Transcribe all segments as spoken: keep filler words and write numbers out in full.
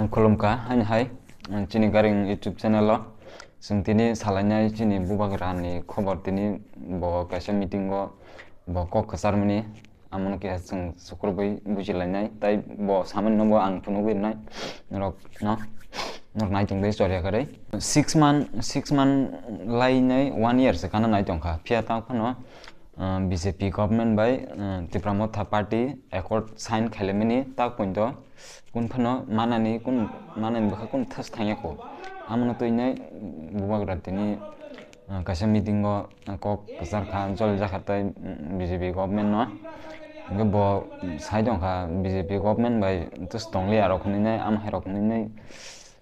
Khulumkha, haini hai, chini Garing YouTube channel o. Chwng tini salainai chini bubagra ni khobor, tini bo kaisa meeting o bo kok kwcharmani, amoni khe chwng sukurubui bujilainai, tai bo samani no bo ang phunugwi rwnai norok no, norok naitung bai choriya kwrwi. Six month, six month lainai one year se kana nai tongkha, phiya tang phano, uh, B J P government bai, uh, Tipra Motha Party accord sign khailaimani tak pointo kun phano manani kun manani bwkha kun thas thangya kho. Amono twinai bubagra tini, uh, kaisa meeting o, uh, kok kwchar kha, jol jakha tai, mm, B J P government no. Hwnkhe bo sai tongkha B J P government bai tus tongli arok hinwi nai, am hai rok hinwi nai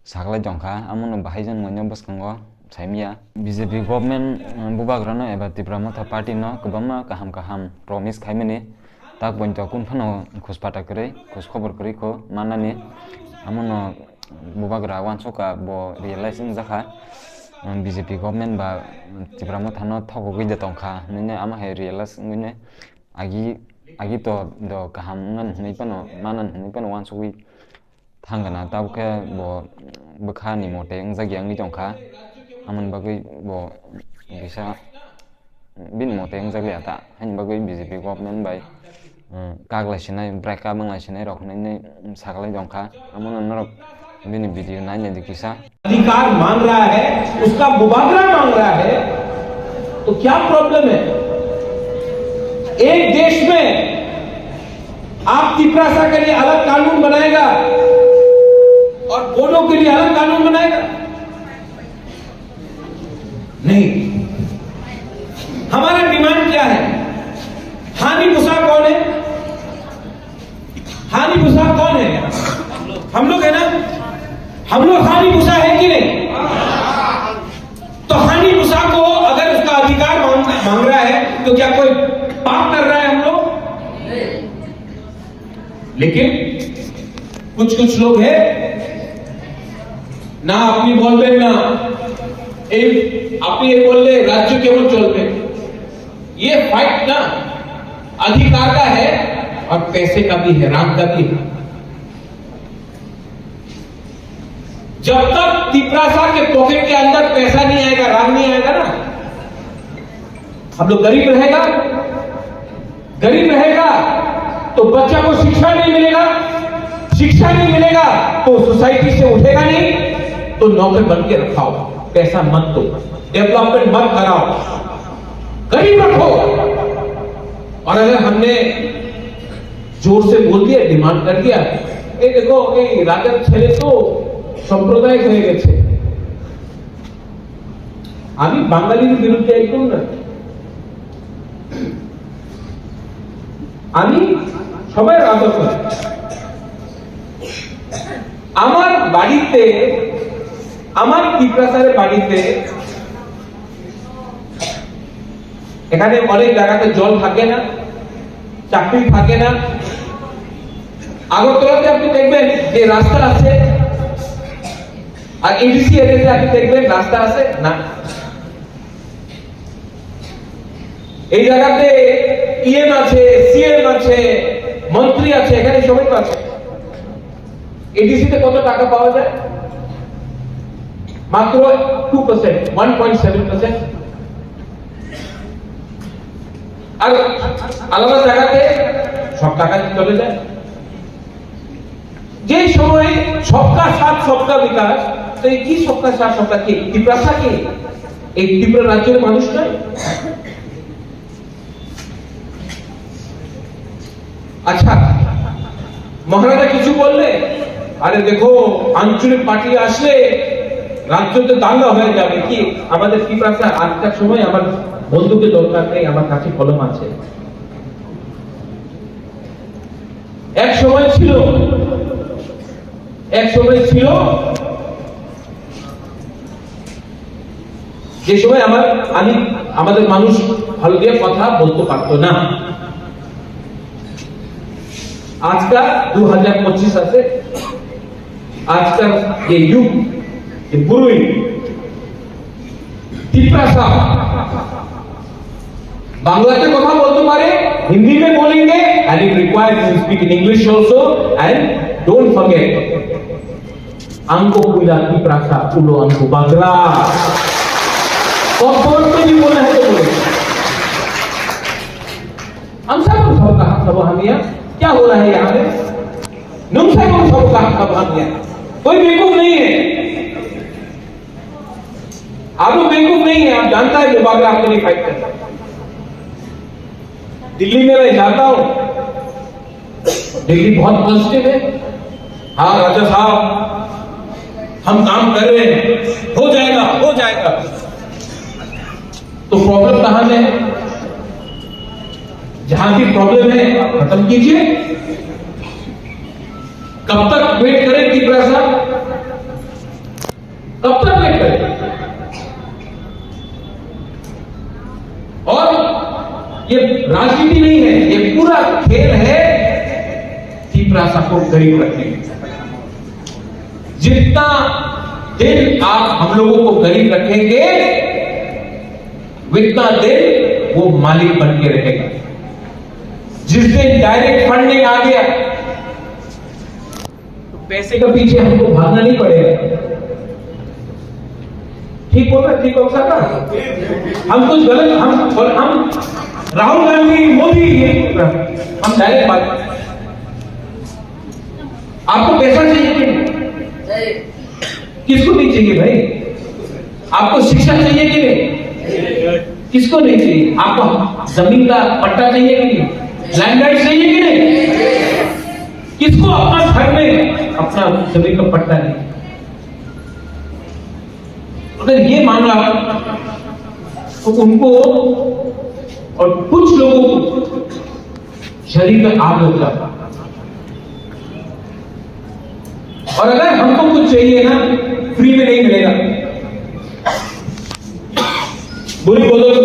saklai tongkha, amono bahai jon ngoino bwskango saimya. B J P government, uh, bubagrano eba Tipra Motha Party no kwbangma kaham kaham promise khaimani, tak pointo kun phano khus pata kwrwi, khus khobor kwrwi kho manani, amono bubagra uansukha, bo realize wngjakha, um, B J P government ba Tipra Motha no thokogwi de tongkha hinwi, amo hai realize wngwi agi, agi to do kaham wngna hinwi phano, manan hinwi phano uansugwi thangana, tabukhe bo bwkhani mote wngjakya wngwi tongkha. Amoni bagwi bo kisa bini mote wngjakya ta, haini bagwi B J P government bai, um, kaglai sinai, break up wnglai sinai rok hinwi saklai tongkha. Amono norok bini video nainai di kisa. अधिकार मांग रहा है, उसका मुबादला मांग रहा है, तो क्या प्रॉब्लम है? एक देश में आप तिपरासा के लिए अलग कानून बनाएगा और बोडो के लिए अलग कानून बनाएगा? नहीं। हमारा डिमांड क्या है? हानि पुसा कौन है? हानि पुसा कौन है? हम लोग है ना? हम लोग हानि पुसा है कि नहीं? तो हानि पुसा को अगर उसका अधिकार मांग, मांग रहा है, तो क्या कोई पाप कर रहा है हम लोग? लेकिन कुछ कुछ लोग है ना, আপনি বলবেন না, এই আপনি এই বললে রাজ্য কেমন চলবে? ये फाइट ना अधिकार का है और पैसे का भी है, रांग का भी है। जब तक तिपरासा के पॉकेट के अंदर पैसा नहीं आएगा, रांग नहीं आएगा ना, हम लोग गरीब रहेगा, गरीब रहेगा तो बच्चा को शिक्षा नहीं मिलेगा, शिक्षा नहीं मिलेगा तो सोसाइटी से उठेगा नहीं, तो नौकर बन के रखाओ, पैसा मत दो, डेवलपमेंट मत कराओ, गरीब रखो। और अगर हमने जोर से बोल दिया, डिमांड कर दिया, এই দেখো, এই রাজার ছেলে তো সাম্প্রদায়িক হয়ে গেছে। আমি বাঙালির বিরুদ্ধে একদম না। আমি সবাই রাজা করি। আমার বাড়িতে, আমার তিপ্রাসারের বাড়িতে এখানে অনেক জায়গাতে জল থাকে না, চাকরি থাকে না। আগরতলাতে আপনি দেখবেন যে রাস্তা আছে, আর এডিসি এরিয়াতে আপনি দেখবেন রাস্তা আছে না। এই জায়গাতে ইএম আছে, সিএম আছে, মন্ত্রী আছে, এখানে সবাই তো আছে। এডিসিতে কত টাকা পাওয়া যায়? মাত্র two percent, one point seven percent. আর আলাদা জায়গাতে সব টাকা চলে যায়। যে সময় সবকা সাথ সবকা বিকাশ, তো এই কি সবকা সাথ সবকা কি? তিপ্রাসা কি? এই ত্রিপুরা রাজ্যের মানুষ নয়? আচ্ছা, মহারাজা কিছু বললে, আরে দেখো, আঞ্চলিক পার্টি আসলে রাজ্যতে দাঙ্গা হয়ে যাবে। কি আমাদের তিপ্রাসা আজকার সময় আমার বন্দুকের দরকার নেই, আমার কাছে কলম আছে। এক সময় ছিল, এক সময় ছিল যে সময় আমার, আমি, আমাদের মানুষ হলদিয়া কথা বলতে পারতো না। আজকাল দু হাজার পঁচিশ আছে, আজকাল যে যুগ, যে বুরুই, তিপ্রাসা বাংলাতে কথা বলতে পারে, হিন্দি মে বলেঙ্গে, and if required, you speak in English also, and don't forget, Angko puila Tiprasa, ulo angko bagra. Kok bolto bhi bolna hai to bole. Hum sabko sabka haq kab hum diya? Kya ho raha hai yahan pe? Nung sabko sabka haq kab hum diya? Koi bekuf nahi hai. Aap log bekuf nahi hai, aap janta hai wo bagra aapke liye fight kar raha hai. Delhi mein main jata hoon. Delhi बहुत पॉजिटिव है। हाँ राजा साहब, हम काम कर रहे हैं, हो जाएगा, हो जाएगा। तो प्रॉब्लम कहाँ पे है? जहां भी प्रॉब्लम है, आप खत्म कीजिए। कब तक वेट करें, तिपरा साहब? कब तक वेट करें? और ये राजनीति नहीं है, ये पूरा खेल है तिपरासा को गरीब रखने का। जितना दिन आप हम लोगों को गरीब रखेंगे, उतना दिन वो मालिक बन के रहेगा। जिस दिन डायरेक्ट फंडिंग आ गया, तो पैसे के पीछे हमको भागना नहीं पड़ेगा। ठीक बोल रहा, ठीक बोल रहा ना? हम कुछ गलत, हम, और हम राहुल गांधी, मोदी, ये हम डायरेक्ट बात। आपको पैसा चाहिए कि नहीं? किसको नहीं चाहिए भाई? आपको शिक्षा चाहिए कि नहीं? किसको नहीं चाहिए? आपको जमीन का पट्टा चाहिए कि नहीं? लैंड राइट चाहिए कि नहीं? किसको अपना घर में अपना जमीन का पट्टा नहीं? अगर ये मामला, तो उनको और कुछ लोगों को शरीर में आग लग जाता। और अगर हमको कुछ चाहिए ना, फ्री में नहीं मिलेगा। बुरी बोलो तो